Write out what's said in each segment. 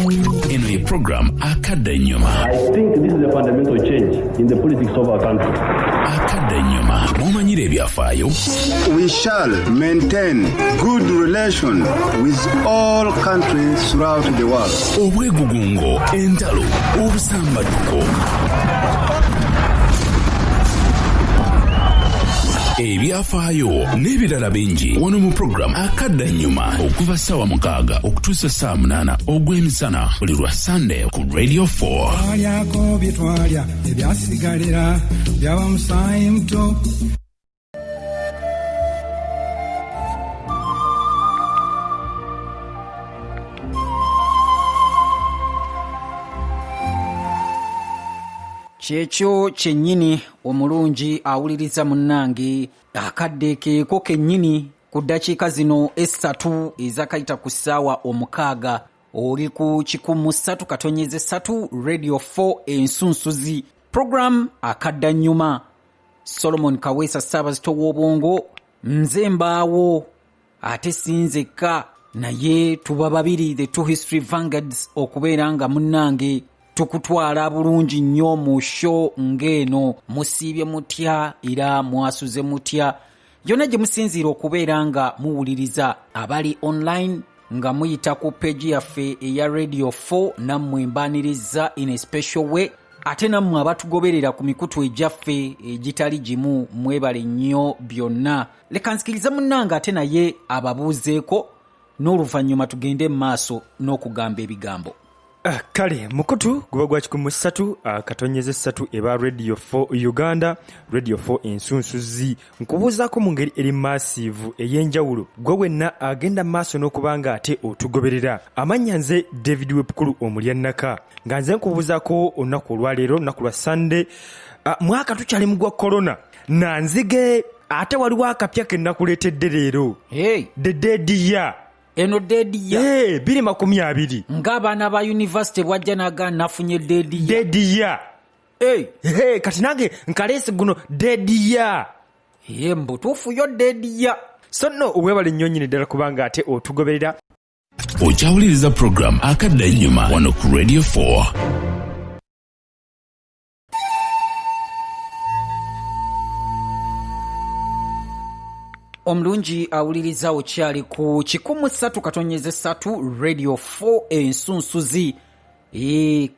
Eno ye program Akadda Ennyuma. I think this is a fundamental change in the politics of our country. Akadda Ennyuma mw'omanyira ebyafaayo. We shall maintain good relations with all countries throughout the world. Obwegugungo, entalo, obusambattuko. Ebyafaayo n'ebirala bingi wano mu program Akadda Ennyuma okuva ssaawa 6 okutuusa ssaawa 8 ogw'emisana buli lwa Sunday ku Radio 4. Twalyako bye twalya ebyasigalira byaba musaayi muto. Kyekyo kyennyini omulungi awuliriza munnange, akadde keeko kennyini ku ddakiika zino essatu ezakayita ku ssaawa 6, oli ku kikumu ssatu katonyeze ssatu Radio 4 ensunsuzi. Program Akadda Nnyuma. Solomon Kaweesa Ssaabazito w'obwongo, nze mbaawo ate si nzekka, naye tuba babiri, the two history vanguards, okubeera nga munnange tukutwala bulungi nnyo mu show ng'eno. Musiibye mutya era mwasuze mutya? Yonna gye musinziira okubeera nga muwuliriza, abali online nga muyita ku page yaffe eya Radio 4, nammwe mbaaniriza in a special way. Ate nammwe abatugoberera ku mikutu egyaffe egitali gimu, mwebale nnyo byonna. Leka nzikirize munnange ate naye ababuuzeeko, n'oluvannyuma tugende mu maaso n'okugamba ebigambo. Kale mukutu guba gwa kikumu ssatu katonyeze ssatu eba Radio 4 Uganda, Radio 4 ensunsuzi. Nkubuuzaako mu ngeri eri massive ey'enjawulo, gwe wenna agenda mu maaso n'okuba nga ate otugoberera. Amannya nze David Wepukulu Omulyannaka, nga nze nkubuuzaako olunaku olwaleero, olunaku lwa Sunday. Mwaka tukyali mu gwa Corona na nzige, ate waliwo akapya ke nakuleetedde leero. Hey. The dead year. Eno dead year. Hey, biri makumi abiri. Ng'abaana ba university bw'ajja n'agamba nafunye dead year. Dead year. Hey. Hey, kati nange nkaleese guno dead year. Ye mbutuufu yo dead year. So nno weebale nnyo nnyini ddala kubanga ate otugoberera. Okyawuliriza program Akadda Ennyuma wano ku Radio 4. Omulungi awuliriza okyali ku kikumu ssatu katonyeze ssatu Radio 4 ensunsuzi.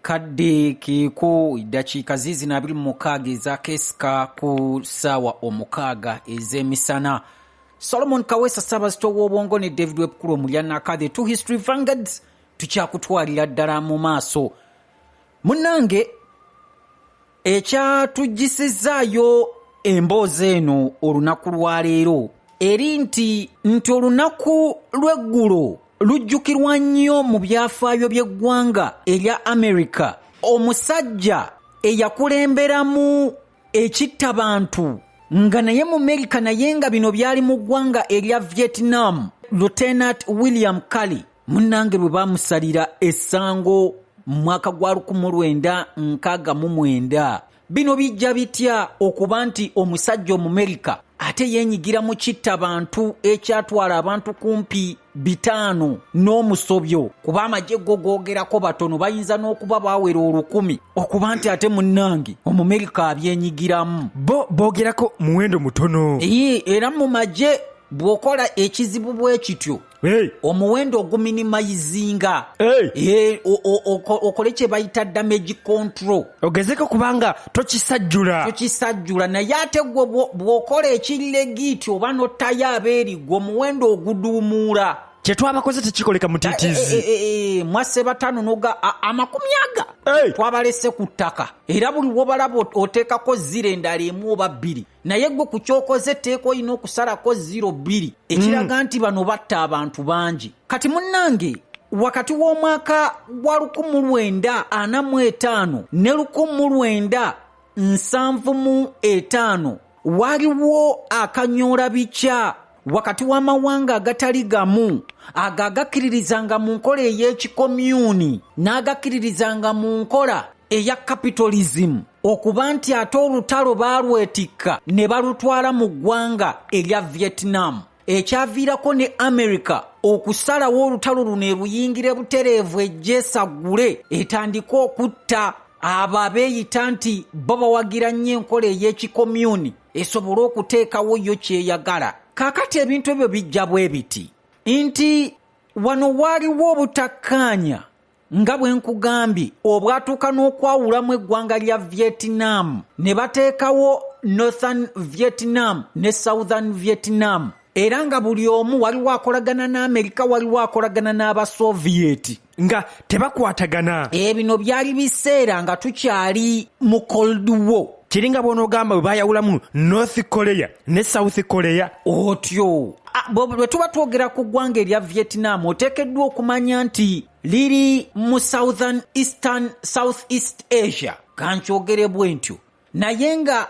Kadde keeko dakiika ziizino abiri mu mukaaga ezakesika ku ssaawa 6 ez'emisana. Solomon Kaweesa Ssaabazito w'obwongo ne David Wepukulu Omulyannaka, the two history vanguards, tukyakutwalira ddala mu maaso. Munnange, ekyatuggisizaayo emboozi eno olunaku lwa leero eri nti olunaku lw'eggulo lujjukirwa nnyo mu byafaayo by'eggwanga erya America. Omusajja eyakulemberamu ekittabantu nga naye mu America, naye nga bino byali mu ggwanga erya Vietnam, Lieutenant William Calley, munnange bwe baamusalira essango mu mwaka gwa lukumu lwenda nkaaga mu mwenda. Bino bijja bitya okuba nti omusajja Omumerika ate yeenyigira mu kittabantu ekyatwala abantu kumpi 500 n'omusobyo, kuba amagye go googerako batono, bayinza n'okuba baawera 1000, okuba nti ate munnange Omumerika abyenyigiramu. Bo boogerako muwendo mutono. Ee, era mu magye bw'okola ekizibu bwe kityo, Hey. omuwendo oguminimayizinga. Hey. Okole kye bayita damage control. Ogezeko kubanga tokisajjula. Tokisajjula, naye ate gwe bw'okola ekirilegiiti oba n'ottayo abeeri, gwe omuwendo oguduumuula. Kye twabakoze tekikoleka mutiitiizi. Mwasse bataano n'oga, amakumi aga. Hey. Twabalese ku ttaka. Era buli w'obalaba oteekako ziro endala emu oba bbiri. Naye gwe ku ky'okoze etteeka olina okusalako ziro bbiri, ekiraga nti bano batta abantu bangi. Kati munnange, wakati w'omwaka gwa lukumu lwenda ana mu etaano ne lukumu lwenda nsanvu mu etaano, waliwo akanyoola bikya wakati w'amawanga agatali gamu, ago agakkiririzanga mu nkola ey'ekikomyuni n'agakkiririzanga mu nkola eya capitalism, okuba nti ate olutalo baalwetikka ne balutwala mu ggwanga erya Vietnam. Ekyaviirako ne America okusalawo olutalo luno eruyingire butereevu, ejjeesaggule etandike okutta abo abeeyita nti bo bawagira nnyo enkola ey'ekikomyuni, esobole okuteekawo yo kyeyagala. Kaakati ebintu ebyo bijja bwe biti nti wano waaliwo obutakkaanya, nga bwe nkugambye, obwatuuka n'okwawulamu eggwanga lya Vietnam ne bateekawo Northern Vietnam ne Southern Vietnam, era nga buli omu waliwo akolagana n'Amerika, waliwo akolagana n'Abasoviyeeti. Nga tebakwatagana. Ebino byali biseera nga tukyali mu Cold War. Kiringa bw'onoogamba bwe baayawulamu North Korea ne South Korea. Otyo bwe tuba twogera ku ggwanga erya Vietnam, oteekeddwa okumanya nti liri mu Southern Eastern South East Asia, kankyogere bwe ntyo, naye nga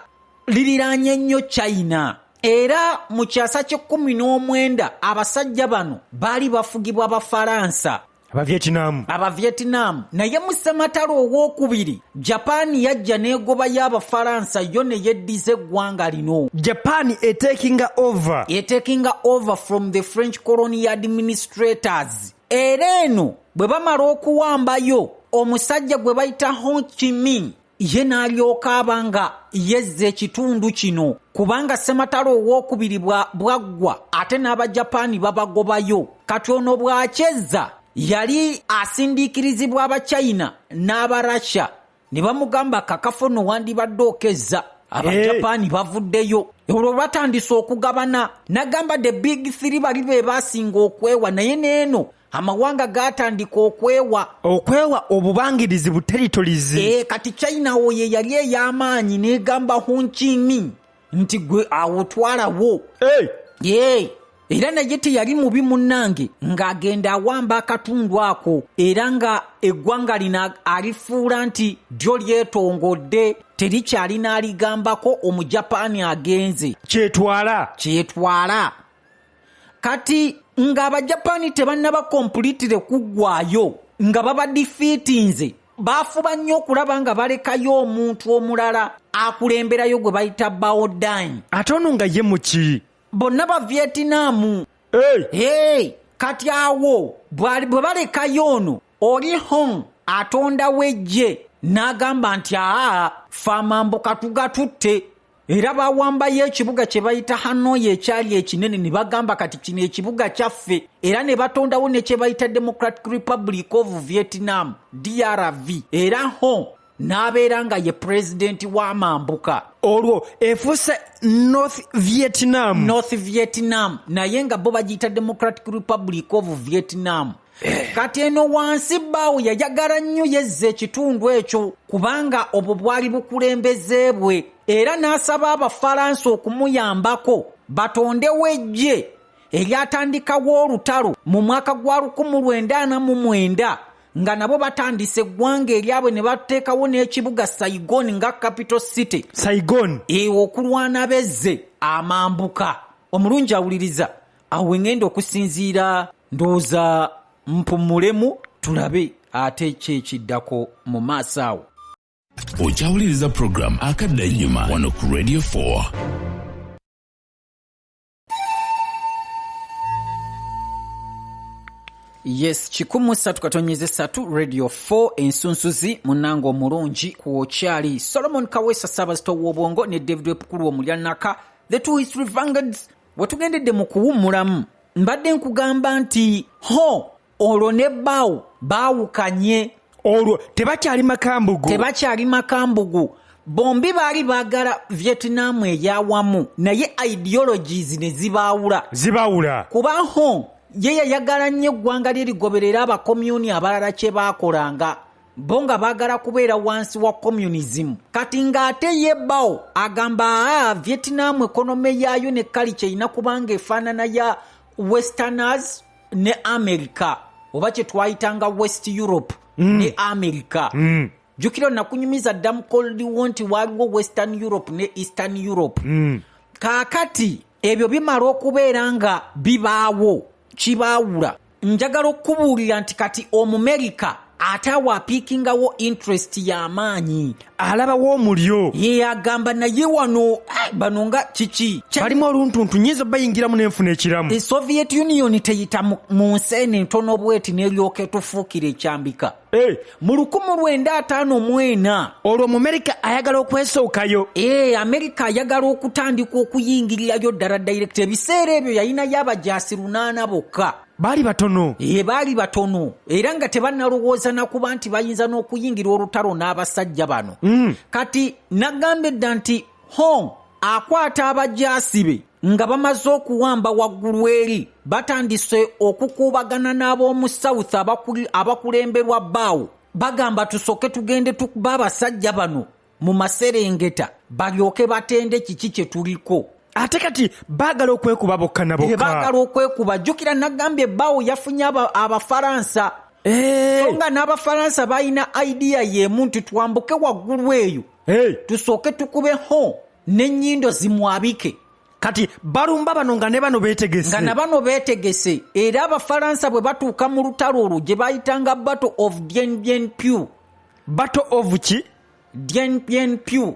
liriraanye nnyo China. Era mu kyasa ky'e19 abasajja bano baali bafugibwa Bafalansa. Abavietinamu. Abavietinamu. Naye mu ssematalo owokubiri, Japaani yajja n'egobayo Abafalansa, yo ne yeddiza eggwanga lino. Japan etakinga over. Etakinga over from the French colonial administrators. Era eno bwe bamala okuwambayo, omusajja gwe bayita Ho Chi Minh ye n'alyoka aba nga yezza ekitundu kino, kubanga ssematalo owokubiri bwaggwa ate n'Abajapaani babagobayo. Kati ono bw'akyezza, yali asindiikirizibwa Abachina n'Abarasha, ne bamugamba, "Kakafo no wandibadde okezza, Abajapaani bavuddeyo." Olwo batandise okugabana, nagamba the Big Three bali be basinga okwewa, naye neeno amawanga gatandika okwewa. Okwewa obubangirizi bu territories. Kati China awo ye yali ey'amaanyi, n'egamba Ho Chi Minh nti, "Gwe awo twalawo." Hey! Ye era naye teyali mubi munnange, ng'agenda awamba akatundu ako, era nga eggwanga lino alifuula nti ddyo lyetongodde, terikyalina aligambako. Omujapaani agenze. Kyetwala. Kyetwala. Kati ng'Abajapaani tebannaba completely kuggwayo nga babadefeatinze, baafuba nnyo okulaba nga balekayo omuntu omulala akulemberayo gwe bayita Bao Dai. Ate ono nga ye muki? Bonna ba Vietinamu. Hey! Hey, kati awo bwe balekayo ono, oli Hong atondawo eggye n'agamba nti, "Aa, fe amambuka tugatutte." Era bawambayo ekibuga kye bayita Hanoi ekyali ekinene, ne bagamba, "Kati kino ekibuga kyaffe." Era ne batondawo ne kye bayita Democratic Republic of Vietnam, DRV, era Ho n'abeera nga ye pulezidenti w'amambuka. Olwo efuuse North Vietnam. North Vietnam, naye nga bo bagiyita Democratic Republic of Vietnam. Kati eno wansi bbaawo yayagala nnyo yezza ekitundu ekyo, kubanga obwo bwali bukulembeze bwe, era n'asaba Abafalansa okumuyambako batondewo eggye eryatandikawo olutalo mu mwaka gwa 1949, nga nabo batandise eggwanga eryabwe ne bateekawo n'ekibuga Saigon nga capital city. Saigon. Okulwana bezze amambuka. Omulungi awuliriza, awo wengenda okusinziira, ndowooza mpumulemu tulabe ate ki ekiddako mu maaso awo. Okyawuliriza program Akadda Ennyuma wano ku Radio 4. Yes, 103.3, Radio 4 Ensunsuzi. Munnanga omulungi, kwokyali Solomon Kawesa Saabazito w'obwongo ne David Wepukulu Omulyanaka, the two history vanguards. Wetugendedde mu kuwummulamu, mbadde nkugamba nti Ho olwo ne Bawo baawukanye. Olwo tebakyali makambugu. Tebakyali makambugu. Bombi baali baagala Vietnam eyawamu, naye ideologies ne zibaawula. Zibawula. Kuba Ho ye yayagala nnyo eggwanga lye ligoberera abakomyuni abalala kye baakolanga, bo nga baagala kubeera wansi wa communism. Kati ng'ate ye Bawo agamba, aa, Vietnam economy yaayo ne culture erina kubanga efaanana ya Westerners ne America, oba kye twayitanga West Europe ne America. Jjukira nakunyumiza dda mu Cold War nti waaliwo Western Europe ne Eastern Europe. Kaakati ebyo bimala okubeera nga bibaawo, kibaawula. Njagala okukubuulira nti kati Omumerika Ate awo apiikingawo interest y'amaanyi. Alabawo omulyo. Ye agamba naye wano bano nga kiki? Balimu oluntuntu, nyinza obayingiramu nenfuna ekiramu. E Soviet Union teyita mu nsi eno entono bweti n'eryoka etufuukira ekyambika. Mu 1954. Olwo Omumerika ayagala okwesookayo. Amerika ayagala okutandika okuyingirirayo ddala direct. Ebiseera ebyo yalinayo abajaasi 800 bokka. Baali batono. Baali batono era nga tebannalowooza na kuba nti bayinza n'okuyingira olutalo n'abasajja bano. Kati nagamba edda nti Hong akwata abajaasi be nga bamaze okuwamba waggulu eri, batandise okukuubagana n'ab'omu South abakulemberwa Bao. Bagamba tusooke tugende tukuba abasajja bano mu maserengeta balyoke batende kiki kye tuliko. Ate kati baagala okwekuba bokka na bokka. Baagala okwekuba. Jjukira nagambye Bao yafunye Abafalansa. So nga n'Abafalansa balina idea y'emu nti twambuke waggulu eyo. Tusooke tukube ho n'ennyindo zimwabike. Kati balumba bano nga ne bano beetegese. Nga na bano beetegese. Era Abafalansa bwe batuuka mu lutalo olwo gye bayitanga Battle of Dien Bien Phu. Battle of ki? Dien Bien Phu.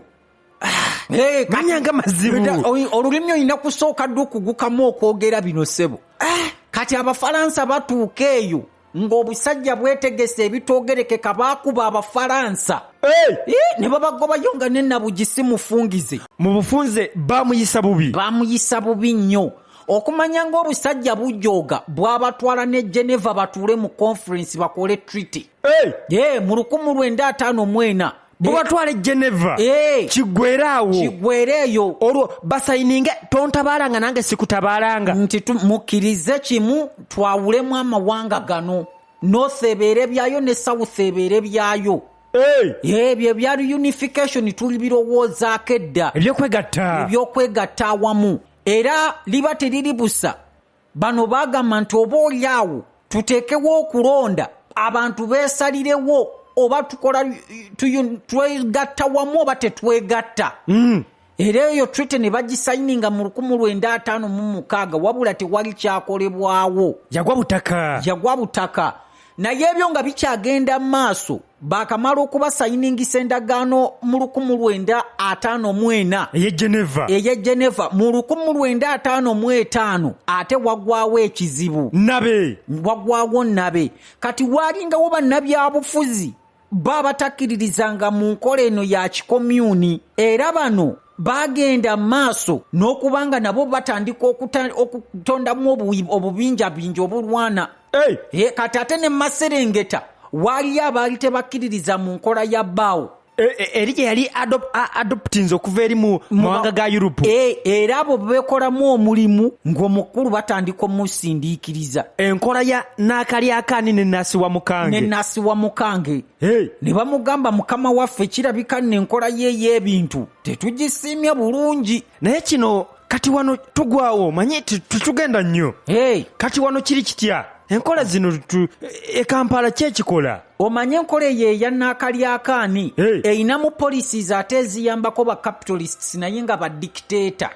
Manya nga mazibu. Olulimi olina kusooka dda okugukamu okwogera bino ssebo. Kati Abafalansa batuuka eyo ng'obusajja bwetegese ebitoogerekeka, baakuba Abafalansa. Ne babagobayo nga ne Nabugi si mufungize. Mu bufunze baamuyisa bubi. Baamuyisa bubi nnyo. Okumanya ng'obusajja bujooga bwabatwala ne Geneva batuule mu conference bakole treaty. Mu 1954. Bubatwala e Geneva. Kiggwere awo. Kiggwere eyo. Olwo basayininge tontabaalanga nange sikutabaalanga. Nti mukkirize kimu twawulemu amawanga gano. North ebeere byayo ne South ebeere byayo. Ebyo byali unification tuli birowoozaako edda. Ebyokwegatta. Ebyokwegatta awamu. Era liba teriri busa. Bano baagamba nti oba oli awo tuteekewo okulonda abantu beesalirewo oba tukola twegatta wamu oba tetwegatta. Era eyo treaty ne bagisayininga mu 1956 wabula tewali kyakolebwawo. Yagwa butaka. Yagwa butaka. Naye ebyo nga bikyagenda mu maaso baakamala okubasayiningisa endagaano mu 1954. Ey'e Geneva. Ey'e Geneva mu 1955 ate wagwawo ekizibu. Nabe. Wagwawo nabe. Kati waalingawo bannabyabufuzi babatakkiririzanga mu nkola eno ya kikomyuni. Era bano baagenda maaso n'okubanga nabo batandika okutondamu obubinjabinja obulwana. Kati ate ne maserengeta waaliyo abaali tebakkiririza mu nkola ya Bao. Eri gye yali adoptinze okuva eri mu mawanga ga Europe. Era abo beekolamu omulimu ng'omukulu batandika omusindiikiriza. Enkola ya Naakalyakaani ne Nasiwa Mukange. Ne Nasiwa Mukange. Ne bamugamba mukama waffe kirabika nno enkola ye ey'ebintu tetugisiimye bulungi. Naye kino kati wano tugwawo manyi tetugenda nnyo. Kati wano kiri kitya? Enkola zino e Kampala ki ekikola? Omanye enkola eyo eya Naakalyakaani erinamu policies ate eziyambako ba capitalists naye nga ba dictator.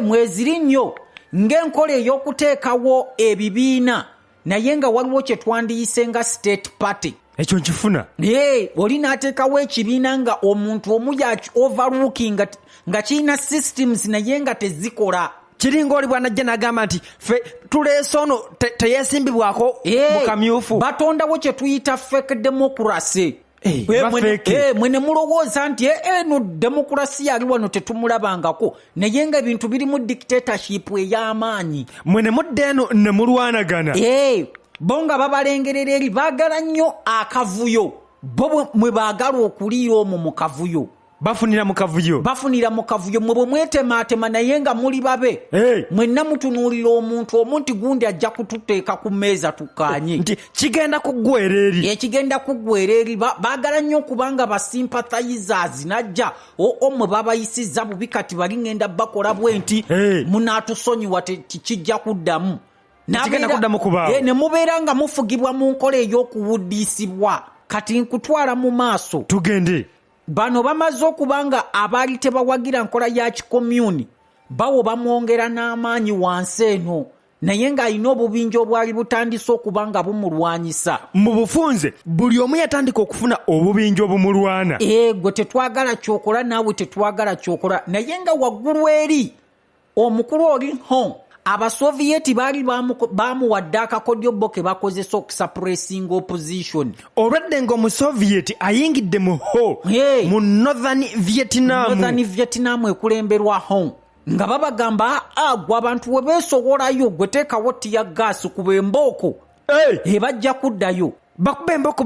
Mweziri nnyo ng'enkola ey'okuteekawo ebibiina naye nga waliwo kye twandiyise nga state party. Ekyo nkifuna. Oli n'ateekawo ekibiina nga omuntu omu yaki overlooking nga kirina systems naye nga tezikola. Kiringa oli bw'anajja n'agamba nti ffe tuleese ono teyeesimbibwako mu kamyufu. Batondawo kye tuyita fake democracy. Mwe ne mulowooza nti eno democracy ali wano tetumulabangako naye nga ebintu birimu dictatorship ey'amaanyi. Mwe ne mudda eno ne mulwanagana. Bo nga babalengerera eri baagala nnyo akavuyo. Bo mwe baagala okuliira omwo mu kavuyo. Bafunira mu kavuyo. Bafunira mu kavuyo. Mwe bwe mwetemaatema naye nga muli babe. Mwenna mutunuulira omuntu omu nti gundi ajja kututeeka ku mmeeza tukkaanye. Nti kigenda kuggwera eri. Kigenda kuggwera eri. Baagala nnyo okubanga ba sympathizers n'ajja omwe babayisizza bubi kati bali ngenda bakola bwe nti munaatusonyiwa kijja kuddamu. Kigenda kuddamu kubaawo. Ne mubeera nga mufugibwa mu nkola ey'okuwuddisibwa. Kati nkutwala mu maaso. Tugende. Bano bamaze okubanga abaali tebawagira nkola ya kikomyuni bawo bamwongera n'amaanyi wansi eno. Naye ng'alina obubinja obwali butandise okuba nga bumulwanyisa. Mu bufunze buli omu yatandika okufuna obubinja obumulwana. Ee, gwe tetwagala ky'okola, naawe tetwagala ky'okola. Naye nga waggulu eri omukulu oli ho, Abasoviyeeti baali baamuwadde akakodyo bo ke bakozesa okusuppressinga opposition. Olwedde ng'Omusoviyeeti ayingidde mu Ho mu Northern Vietnam. Northern Vietnam ekulemberwa Ho. Nga babagamba, Aa, ggwe abantu we beesowolayo, ggwe teekawo tear gas, kuba embooko. Hey! Bajja kuddayo. Bakube embooko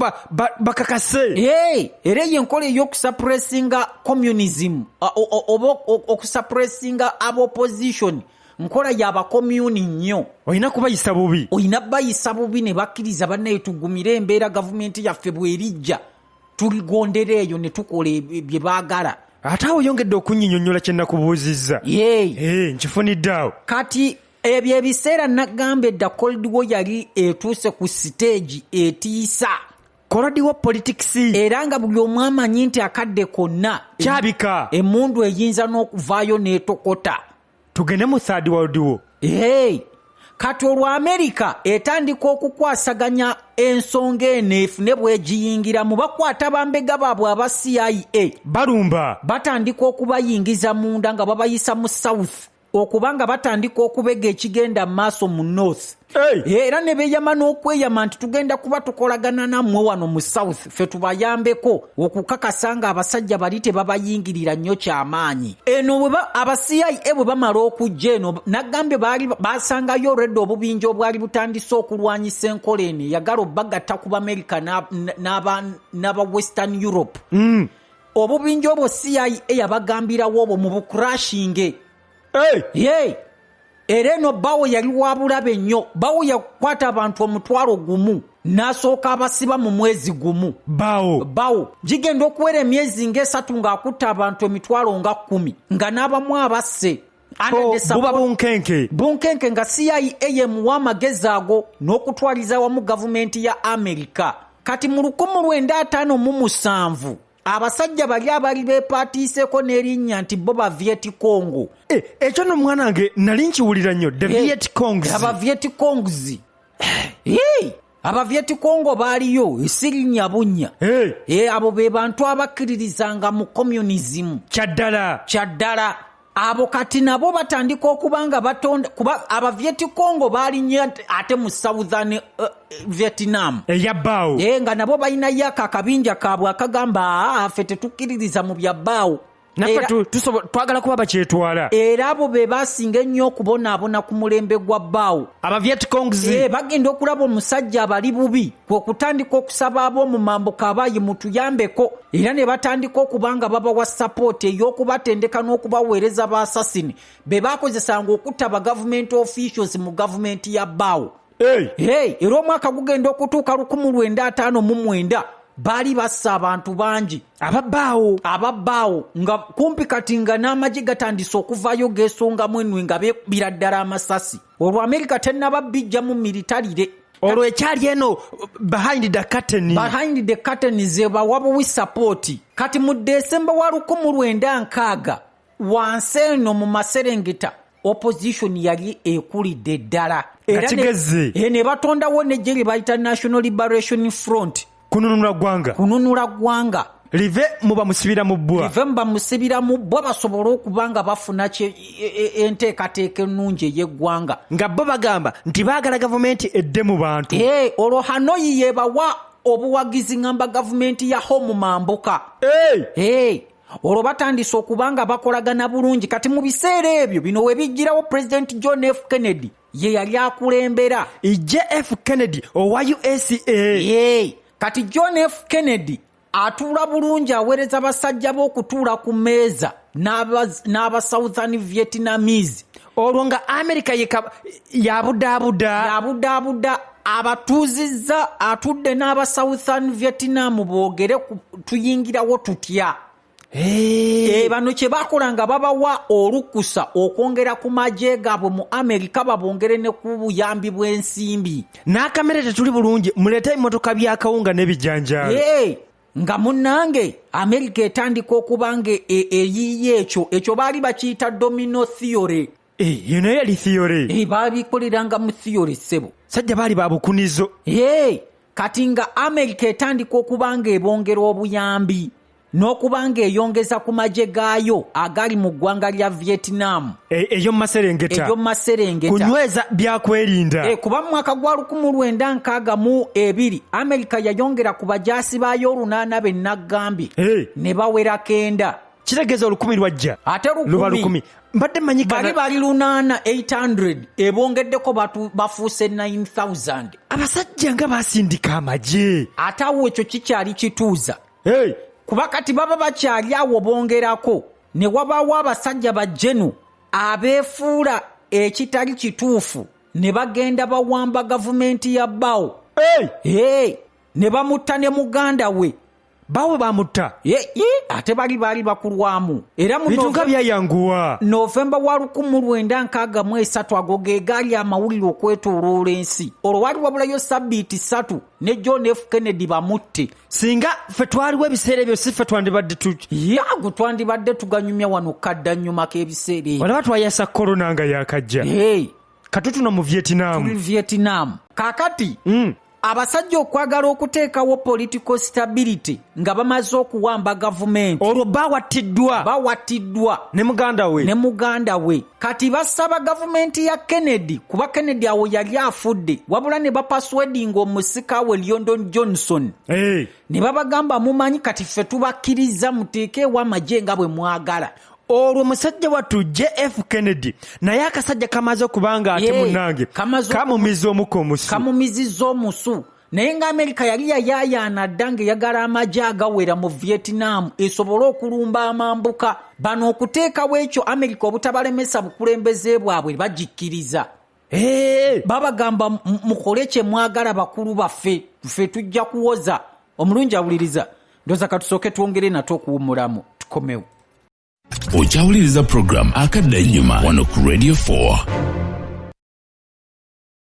bakakase. Hey! Era eyo enkola ey'okusuppressinga communism, oba okusuppressinga aba opposition, nkola ya bakomyuni nnyo. Olina kubayisa bubi. Olina bayisa bubi ne bakkiriza, bannaye tugumire embeera gavumenti yaffe bw'erijja. Tuligondera eyo ne tukola bye baagala. Ate awo oyongedde okunyinyonnyola kye nakubuuzizza. Yee. Ee, nkifunidde awo. Kati ebyo ebiseera nagamba edda Cold War yali etuuse ku siteegi etiisa. Cold War politics. Era nga buli omu amanyi nti akadde konna. Kyabika. Emmundu eyinza n'okuvaayo n'etokota. Tugende mu Third World War. Eeh. Kati olwo Amerika etandika okukwasaganya ensonga eno efune bw'egiyingiramu. Bakwata bambega baabwe aba CIA. Balumba. Batandika okubayingiza munda nga babayisa mu South okuba nga batandika okubega ekigenda mu maaso mu North. Era ne beeyama n'okweyama nti tugenda kuba tukolagana nammwe wano mu South ffe tubayambeko okukakasa nga abasajja bali tebabayingirira nnyo kyamaanyi. Eno bwe aba CIA bwe bamala okujja eno, nagambye baali basangayo already obubinja obwali butandise okulwanyisa enkola eno eyagala obagatta ku Bamerica n'aba Western Europe. Obubinja obwo CIA yabagambirawo obwo mu bucrashinge. Hey! Era eno Bao yali wa bulabe nnyo. Bao yakwata abantu 10,000 n'asooka abasiba mu mwezi gumu. Bao. Bao. Gigenda okuwera emyezi ng'esatu ng'akutta abantu 10,000 nga n'abamu abasse. Buba bunkenke. Bunkenke nga CIA yemuwa amagezi ago n'okutwaliza awamu gavumenti ya Amerika. Kati mu 1957 abasajja bali abali beepaatiiseeko n'erinnya nti bo ba Viet Cong. Ekyo nno mwana wange nali nkiwulira nnyo, the Viet Congs. Aba Viet Congs. Aba Viet Cong baaliyo, si linnya bunnya. Abo be bantu abakkiririzanga mu communism. Kyaddala. Kyaddala. Abo kati nabo batandika okuba nga batonda, kuba aba Viet Cong baali nnyo ate mu Southern Vietnam. Eya Bao. Nga nabo balinayo ako akabinja kaabwe akagamba, aa, ffe tetukkiririza mu bya Bao. Naffe twagala kuba bakyetwala. Era abo be baasinga ennyo okubonaabona ku mulembe gwa Bao. Aba Viet Congs. Bagenda okulaba omusajja abali bubi, kwe kutandika okusaba ab'omu mambuka abaayi mutuyambeko. Era ne batandika okuba nga babawa sapooti ey'okubatendeka n'okubaweereza ba assassin be baakozesanga okutta ba government officials mu gavumenti ya Bao. Era omwaka gugenda okutuuka 1959 baali bassa abantu bangi. Aba Bao. Aba Bao nga kumpi kati nga n'amagye gatandise okuvaayo geesongamu ennwe nga beekubira ddala amasasi. Olwo Amerika tennaba bijjamu militarire. Olwo ekyali eno behind the curtain. Behind the curtain ze bawa buwi support. Kati mu December wa 1960 wansi eno mu maserengeta opposition yali ekulidde ddala. Nga kigeze. Era ne batondawo n'eggye lye bayita National Liberation Front. Kununula ggwanga. Kununula ggwanga. Live mu bamusibira mu bbwa. Live mu bamusibira mu bbwa basobole okuba nga bafuna enteekateeka ennungi ey'eggwanga. Nga bo bagamba nti baagala gavumenti edde mu bantu. Olwo Hanoi yebawa obuwagizi ngamba gavumenti ya Ho mu mambuka. Olwo batandise okuba nga bakolagana bulungi. Kati mu biseera ebyo bino we bijjirawo President John F. Kennedy ye yali akulembera. JF Kennedy owa USA. Kati John F. Kennedy atuula bulungi aweereza basajja b'okutuula ku mmeeza n'aba Southern Vietnamese. Olwo nga Amerika yabudaabuda. Yabudaabuda abatuuzizza atudde n'aba Southern Vietnam boogere tuyingirawo tutya. Bano kye bakola nga babawa olukusa okwongera ku magye gaabwe mu Amerika babongere ne ku buyambi bw'ensimbi. N'akamere tetuli bulungi, muleete ebimotoka bya kawunga n'ebijanjaalo. Nga munnange Amerika etandika okuba nga eyiiya ekyo, ekyo baali bakiyita domino theory. Eh, eyo nayo yali theory. Eh, baabikoleranga mu theory ssebo. Sajja baali babukunizo. Ye, kati nga Amerika etandika okuba nga ebongera obuyambi n'okuba nga eyongeza ku magye gaayo agali mu ggwanga lya Vietnam. E, ey'omu maserengeta. Ey'omu maserengeta. Kunyweza byakwerinda. E, kuba mu mwaka gwa 1962 Amerika yayongera ku bajaasi baayo 800 be naggambye ne bawera 900. Kitegeeza 1000 lwajja. Ate luba 1000. Mbadde mmanyi bali bali 800, 800 ebongeddeko bafuuse 9000. Abasajja nga basindika amagye. Ate awo ekyo kikyali kituuza. Kuba kati baba bakyali awo bongerako ne wabaawo abasajja ba jenu abeefuula ekitali kituufu ne bagenda bawamba gavumenti ya Bao. Ne bamutta ne muganda we. Bawe bamutta. Ate bali baali bakulwamu. Era mu bintu nga byayanguwa. Novemba wa 1963 ago ge gaali amawulire okwetooloola ensi. Olwo waali wabulayo sabbiiti 3 ne John F. Kennedy bamutte. Singa ffe twaliwo ebiseera ebyo si ffe twandibadde yaago twandibadde tuganyumya wano kadda nnyuma k'ebiseera ebyo. Olaba twayasa korona nga yakajja. Katutuno mu Vietnam. Tuli Vietnam. Kaakati abasajja okwagala okuteekawo political stability nga bamaze okuwamba gavumenti. Olwo bawattiddwa. Bawattiddwa. Ne muganda we. Ne muganda we. Kati basaba gavumenti ya Kennedy, kuba Kennedy awo yali afudde, wabula ne bapaswedinga omusika we Lyndon Johnson. Ne babagamba mumanyi kati ffe tubakkiriza muteekeewo amagye nga bwe mwagala. Olwo musajja wattu JF Kennedy naye akasajja kamaze okubanga ate munnange kamumiza omuka omusu. Kamumizizza omusu. Naye nga Amerika yali yayaayaana dda ng'eyagala amagye agawera mu Vietnam esobole okulumba amambuka. Bano okuteekawo ekyo Amerika obutabalemesa bukulembeze bwabwe bagikkiriza. Babagamba mukole kye mwagala bakulu baffe, ffe tujja kuwoza. Omulungi awuliriza, ndowooza katusooke twongere nate okuwummulamu tukomewo. Okyawuliriza program akadda ennyuma wano ku Radio 4.